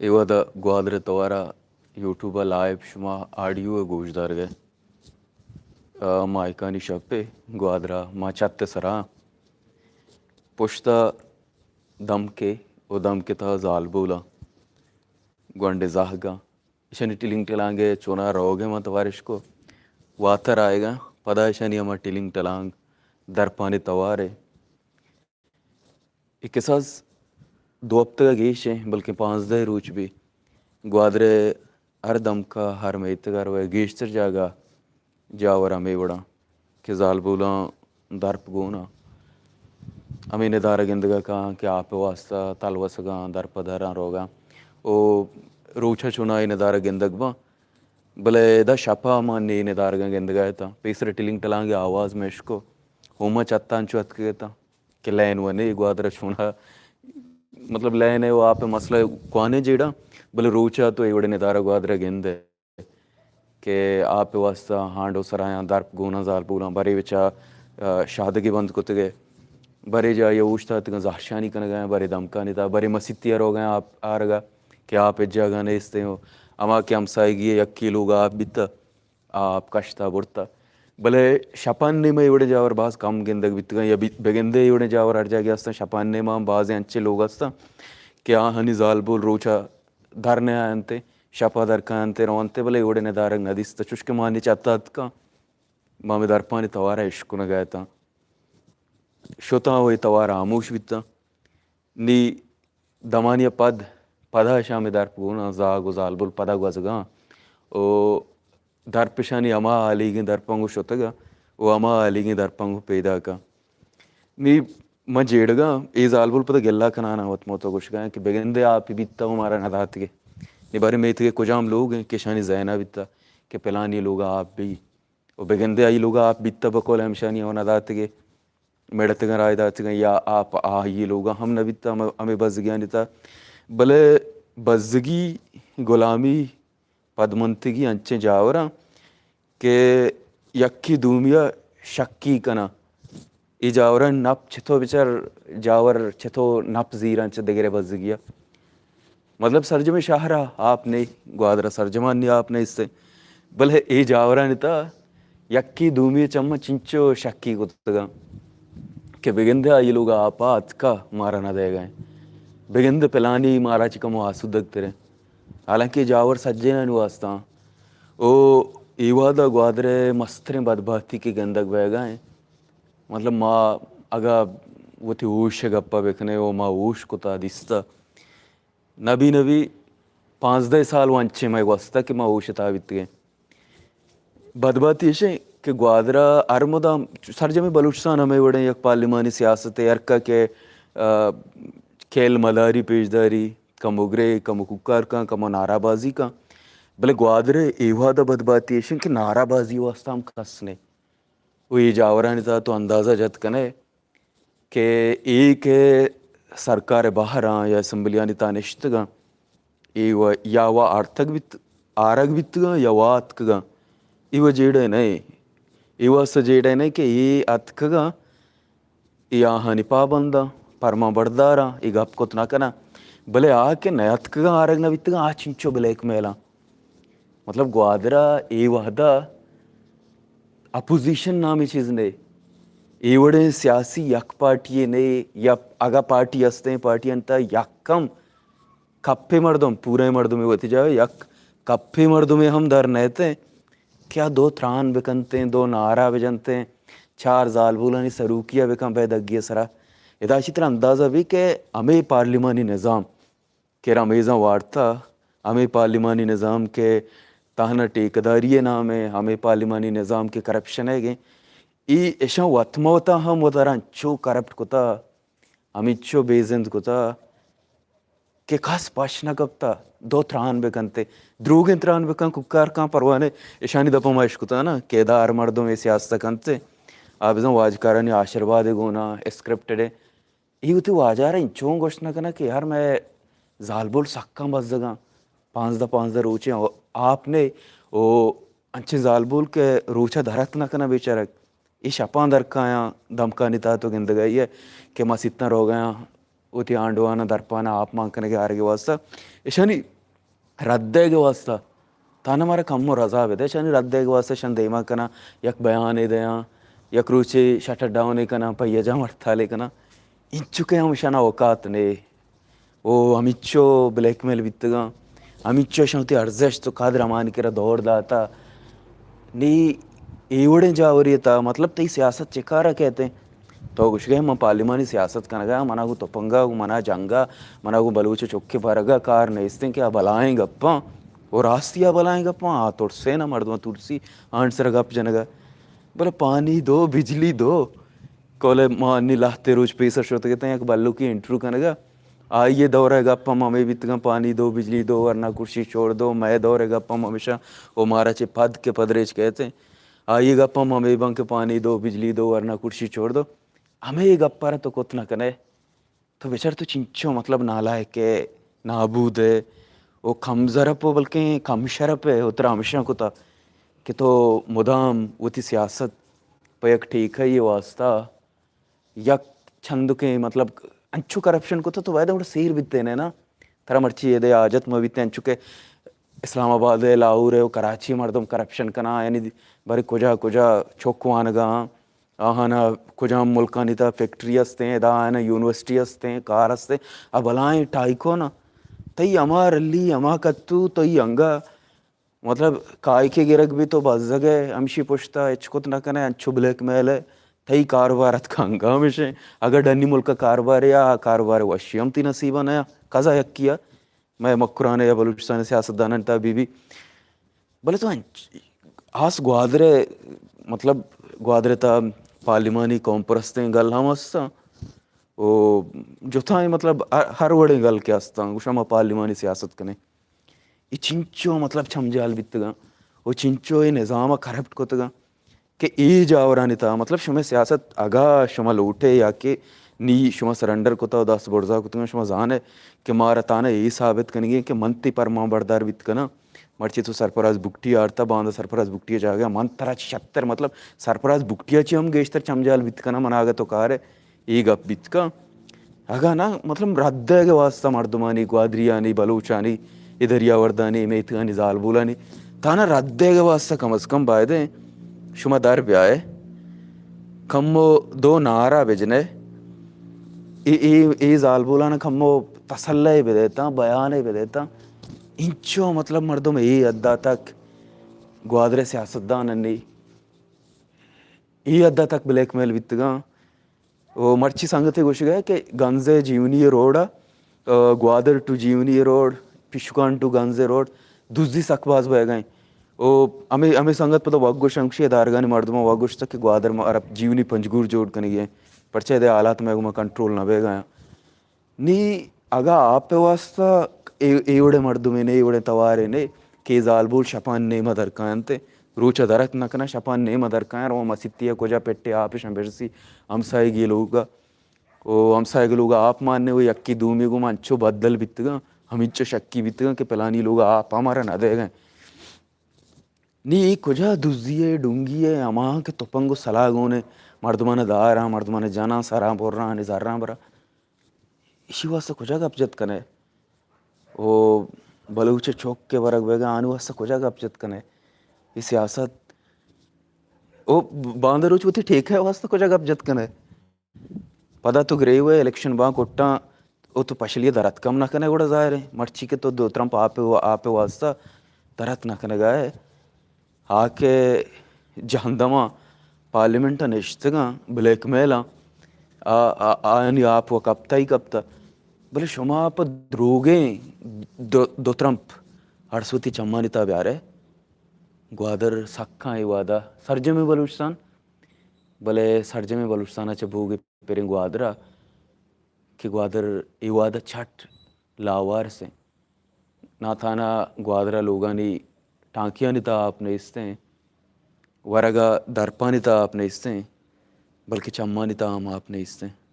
اے وہدا گوادر ءِ توارا یوٹیوب ءَ لائیو شما آڈیو ءَ گوش دارگ ءَ۔ آ، ماہکانی شپ ءَ گوادر ءَ ما چھت ءِ سرا آں۔ پشت ءَ دمکے و دمک ءِ تہا زالبولاں، گونڈیں زہگاں، ایشانی ٹلینگ ٹلانگ ءَ چونا روگ ءَ ما توار اشکو۔ واتر آیگاں، پدا ایشانی ہما ٹلینگ ٹلانگ، درپانی توار ءَ۔ اے کساس دو ہپتگ ءَ گیش ایں، بلکیں پانزدہ روچ بی۔ گوادر ءِ ہر دمک ءَ، ہر میتگ ءَ روئے، گیشتر جاگہ جاور ہمے وڑاں کہ زالبولاں درپ گون آں۔ ہمے ندارہ گندگ ءَ کاں کہ آپ ءِ واستہ تلوسگاں، درپدراں روگاں۔ او روچ ءَ چونا اے ندارہ گندگ باں، بلے ادا شپ ءَ ما نی ندارگاں گندگ ءَ اتاں۔ پیسر ٹلینگ ٹلانگ ءِ آواز مئے اشکو۔ ہوما چھتاں چو اتکگ اتاں کہ لین و نے گوادر ءَ چونا، مطلب لین ءِ و آپ ءِ مسئلہ کوانیں جیڑاں، بلے روچ ءَ تو اے وڑیں ندارہ گوادر ءَ گندے کہ آپ ءِ واستہ ہانڈو سرایاں، درپ گوناں، زالبولاں، برے وچا، آ، شہدگے بند کتگ ءَ، برے جاہے اوشتاتگاں زہرشانی کنگ ءَ، برے دمکانی تہا، برے مسیتی ءَ روگ ءَ آپ آرگ ءَ کہ آپ ہچ جاگہ نیست ایں۔ و ہما کہ ہمساہگی ءِ یکے لوگ ءَ آپ بیتہ، آپ کشتہ برتہ۔ بلے شپانی نیمہ اے وڑیں جاور باز کم گندگ بیتگاں یا بی-، بگندے اے وڑیں جاور ہر جاگہ ہستاں۔ شپانی نیمہ ہم بازیں انچیں لوگ ہستاں کہ آہانی زالبول روچ ءَ در نیاینت، شپ ءَ در کاینت، رونت، بلے اے وڑیں ندارگ ندیستہ۔ چوش کہ ما نی چھت ءَ اتکاں، ما ہمے درپانی توار ءَ اشکنگ ءَ اتاں، شتاں و اے توار ہاموش بیتاں۔ نی دمانی ءَ پد، پدا اشاں ہمے درپ گون آں، زاگ و زالبول پدا گوزگاں و درپ اشانی ہما ہالیگیں درپاں گوں شتگ ءَ و ہما ہالیگیں درپاں گوں پیداک آں۔ نی من جیڑگاں، اے زالبول پدا گلہ کنان آں، وت مہ وت ءَ گوشگاں کہ بگندے آپے بیتہ و مارا نداتگے۔ نی باریں میتگ ءِ کجام لوگ ایں کہ اشانی ذہن ءَ بیتہ کہ پلانی لوگ ءَ آپ بی؟ و بگندے آئی لوگ ءَ آپ بیتہ، بقول ہمشانی ءَ و نداتگے، مڑتگاں، راہ داتگاں، یا آپ آئی لوگ ءَ ہم نہ بیتہ، ہم-، ہمے بزگیانی تہا۔ بلے بزگی، گلامی، پدمنتگی انچیں جاوراں کہ یکے دومی ءَ شکی کناں۔ اے جاورانی نپ چتو بچار، جاور چتو نپ زیراں چہ دگرے بزگی ءَ۔ مطلب سرجمیں شہر ءَ آپ نے، گوادر ءَ سرجمانی آپ نیست، بلے اے جاورانی تہا یکے دومی چماں چنچو شکی کتگاں کہ بگندے آئی لوگ ءَ آپ ءَ اتکا مارا نہ دئیگا ایں، بگندے پلانی مارا چہ کمو آسودگ تریں، حالانکہ اے جاور سجینانی واسطہ آں۔ او اے وہدا گوادر ءِ مستریں بدبہتی کہ گندگ بئیگا ایں، مطلب ما اگاں وتی ہوش ءِ گپ ءَ بکنیں و ما ہوش کتا دیستہ، نبی نبی پانزدہ سال و انچیں مئے گوستہ کہ ما ہوش ءِ تہا بیتگیں۔ بدبہتی ایش ایں کہ گوادر ءَ ہر مدام سرجمیں بلوچستان ہمے وڑیں یک پارلیمانی سیاستے، ہر کہ، آ، کھیل مداری پیش داری، کمو گرے، کمو کوکار کن، کمو نعرہ بازی کن۔ بلے گوادر ءِ اے وہد ءَ بدبہتی ایش ایں کہ نعرہ بازی واسطہ ہم کس نے۔ و اے جاورانی تہا تو اندازہ جت کنے کہ اے کہ سرکار ءِ بہر آں یا اسمبلیانی تہا نشتگاں، اے و یا وا آرتگ بیت، آرگ بیتگاں یا وا اتکگاں، اے و جیڑہ نہ ایں۔ اے واسطہ جیڑہ نہ ایں کہ اے اتکگاں، اے آہانی پابنداں، پرمان برداراں، اے گپ کت نہ کناں۔ بلے آ کہ نیاتکگاں، آرگ نہ بیتگاں، آ چنچو بلیک میلاں۔ مطلب گوادر ءَ اے وہد ءَ اپوزیشن نامیں چیز نے، اے وڑیں سیاسی یک پارٹی نے، یا اگاں پارٹی ہستیں، پارٹی انت، یک کم کپے مردم، پورے مردمے وتی جاہ ءَ، یک کپے مردمے ہم در نئیتیں کہ آ دو تران بکنتیں، دو نعرہ بجنتیں، چار زالبولانی سروکی ءَ بکن بئے دگی ءِ سرا۔ ادا چی ترا اندازہ بی کہ ہمے پارلیمانی نظام کہ رمیزاں وارتہ، ہمے پارلیمانی نظام کہ تہنا ٹیکہ داری ءِ نام ءَ، ہمے پارلیمانی نظام کہ کرپشن ءِ گیں، اے اشاں وت مہ وتا ہم وتارا انچو کرپٹ کتا، ہمینچو بے زند کتا کہ کس پش نہ کپتا، دو تران بکنتے، دروگیں تران بکن، کوکار کن، پرواہ نے، اشانی دپا ما اشکتا نا کہ ادا ہر مردم اے سیاست کنتے، آ بزاں واجکارانی آشیرواد ءِ گونا، اسکرپٹڈ ءَ۔ اے وتی واجہ ءَ را انچو گوشت نہ کناں کہ یار مئے زالبول سکاں بزگاں، پانزدہ پانزدہ روچیں آپ نے، او انچیں زالبول کہ روچ ءَ در ات نہ کناں بیچارگ۔ اے شپاں در کایاں، دمکانی تہا تو گندگ ءَ ئے کہ مسیتاں روگ ءَ آں، وتی آنڈواناں درپاناں آپ مان کنگ ءَ آرگ ءِ واستہ، اشانی رد دئیگ ءِ واستہ تانا مارا کمو رضا بدئے، اشانی رد دئیگ ءِ واستہ اشان دیما کناں، یک بیانے دیاں، یک روچے شٹر ڈاؤنے کناں، پہ یجام ہڑتالے کناں، انچو کہ ہم اشانا اوقات نے۔ او ہمینچو بلیک میل بیتگاں، ہمینچو اشاں وتی ارزشت و قدر ہمانی کرا دور داتا۔ نی اے وڑیں جاوری تا، مطلب، تئی سیاست چے کارا کئیت؟ تو گوشگئے من پارلیمانی سیاست کنگا، منا گوں تپنگا، گوں منا جنگا، منا گوں بلوچ چکے برگا کار نیستیں کہ آ بلائیں گپاں، او راستی آ بلائیں گپاں، آ ترسین، مردم ترسی آنسر گپ جنگا۔ بلے پانی دو، بجلی دو، کولے ما نی لہتے روچ پیسر شتگ اتیں یک بلوکی انٹرویو کنگا۔ آئی ءِ دور ءِ گپ ہم ہمے بیتگاں، پانی دو، بجلی دو، ورنا کرسی چھوڑ دو۔ مئے دور ءِ گپ ہم ہمیشاں، او مارا چہ پد کہ پدریچ کئیت۔ آئی ءِ گپ ہم ہمے باں کہ پانی دو، بجلی دو، ورنا کرسی چھوڑ دو۔ ہمے گپ ءَ را تو کت نہ کنئے۔ تو بچار تو چنچو مطلب نالائک ئے، نابود ئے، او کم ظرف ئے، بلکیں کم شرپ ئے، او ترا ہمیشاں کتا کہ تو مدام وتی سیاست پہ یک ٹیکہ ءِ واستہ یک چندکیں، مطلب، انچو کرپشن کتہ تو باید وڑ سیر بیتینے نا۔ ترا مرچی ایدے حاجت مہ بیتے، انچو کہ اسلام آباد ءِ، لاہور ءِ و کراچی ءِ مردم کرپشن کناں، یعنی بارے کجا کجا چک وانگا آں، آہانا کجام ملکانی تہا فیکٹری ہستیں، ادا آہانا یونیورسٹی ہستیں، کار ہستیں، آ بلائیں ٹائیکون آں۔ تئی ہما رلی، ہما کتو، تئی انگا مطلب، کائکے گرگ بی تو بزگ ئے، ہمشی پشتا ہچ کت نہ کنئے، انچو بلیک میل ئے، تئی کاروبار اتکا انگا ہمشیں۔ اگہ ڈنی ملکا کاروبارے آ، آ کاروبار وشی ہم تئی نصیبا نیا، کزا یکیا، مئے مکران ءِ یا بلوچستان ءِ سیاستدانانی تہا بی بی۔ بلے تو انچ-، ہاس گوادر ءِ، مطلب، گوادر ءِ تہا پارلیمانی قوم پرستیں گل ہم ہستاں۔ او جتائیں، مطلب، ہر، ہر وڑیں گل کہ ہستاں، گوشاں ما پارلیمانی سیاست کنیں۔ اے چنچو مطلب چمجال بیتگاں و چنچو اے نظام ءَ کرپٹ کتگاں کہ اے جاورانی تہا مطلب شمئے سیاست اگاں شما لوٹے یا کہ نی شما سرنڈر کتا و دست برزا کتگاں، شما زانے کہ مارا تانا اے ثابت کنگی کہ من تئی پرمان بردار بیت کناں۔ مرچی تو سرفراز بگٹی آرتا، باندا سرفراز بگٹی جاگہ من ترا چہ شتر مطلب سرفراز بگٹی چی ہم گیشتر چمجال بیت کناں، من اگاں تو کارے اے گپ بیت کن۔ اگاں نہ، مطلب، رد دئیگ ءِ واستہ مردمانی، گوادریانی، بلوچانی، اے دریاوردانی، اے میتگانی، زالبولانی تانا رد دئیگ ءِ واستہ کم از کم بایدیں شما در بیائے، کمو دو نعرہ بجنے، اے، اے، اے زالبولانا کمو تسلے بدیتاں، بیانے بدیتاں۔ انچو، مطلب، مردم اے حدا تک گوادر ءِ سیاستدان انی اے حدا تک بلیک میل بیتگاں۔ و مرچی سنگتے گوشگ ءَ کہ گنز ءِ جیونی ءِ روڈ ءَ، آ، گوادر ٹو جیونی ءِ روڈ، پشکان ٹو گنز ءِ روڈ، دزی سک باز بئیگ ءَ انت۔ و ہمے، ہمے سنگت پدا وت گوشاں، گوشی ادارگانی مردماں وت گوشتگ کہ گوادر ما ارب جیونی پنجگور جوڑ کنگی انت، پرچہ ادے حالات مئے گوما کنٹرول نہ بئیگ ءَ انت۔ نی اگاں آپ ءِ واستہ اے، اے وڑیں مردمے نے، اے وڑیں توارے نے کہ اے زالبول شپان نیمہ در کاینت، روچ ءَ در ات نہ کناں، شپان نیمہ در کایاں، رواں مسیتی ءَ کجا پٹے آپشاں برسی ہمساہگی لوگ ءَ۔ او ہمساہگ لوگ ءَ آپ مان نے، و یکی دومی گوما انچو بدل بیتگاں، ہمینچو شکی بیتگاں کہ پلانی لوگ ءَ آپ ہمارا نہ دئیگ ءَ انت۔ نی اے کجا دزی ءِ ڈونگی ءِ ہماہاں کہ تپنگ و سلاہ گون ءَ مردماں داراں، مردماں جناں، سراں براں، آنی زراں براں۔ ایشی واستہ کجا گپ جت کنئے؟ او بلوچ چک کہ برگ بیگا آنی واستہ کجا گپ جت کنئے؟ اے سیاست، او باندا روچ وتی ٹیکہ ءِ واستہ کجا گپ جت کنئے؟ پدا تو گریوئے الیکشن باں کٹاں، او تو پشلی ءَ در اتک ہم نہ کنئے، گڑا ظاہر ایں مرچی کہ تو دو ترمپ آپ ءِ، آپ ءِ واستہ در ات نہ کنگا ئے۔ آ کہ جہندماں پارلیمنٹ ءَ نشتگاں، بلیک میل آں، آ، آ، آیانی آپ و کپتہ ہی کپتہ۔ بلے شما پہ دروگیں دو، دو ترمپ ہرس وتی چمانی تہا بیارئے۔ گوادر سکاں اے وہدا سرجمیں بلوچستان، بلے سرجمیں بلوچستان ءَ چہ بوگ پریں گوادر ءَ کہ گوادر اے وہد ءَ چٹ لاوارس انت۔ ناتھانا گوادر ءِ لوگانی ٹانکیانی تہا آپ نیست انت، ورگ ءِ درپانی تہا آپ نیست انت، بلکہ چمانی تہا ہم آپ نیست انت۔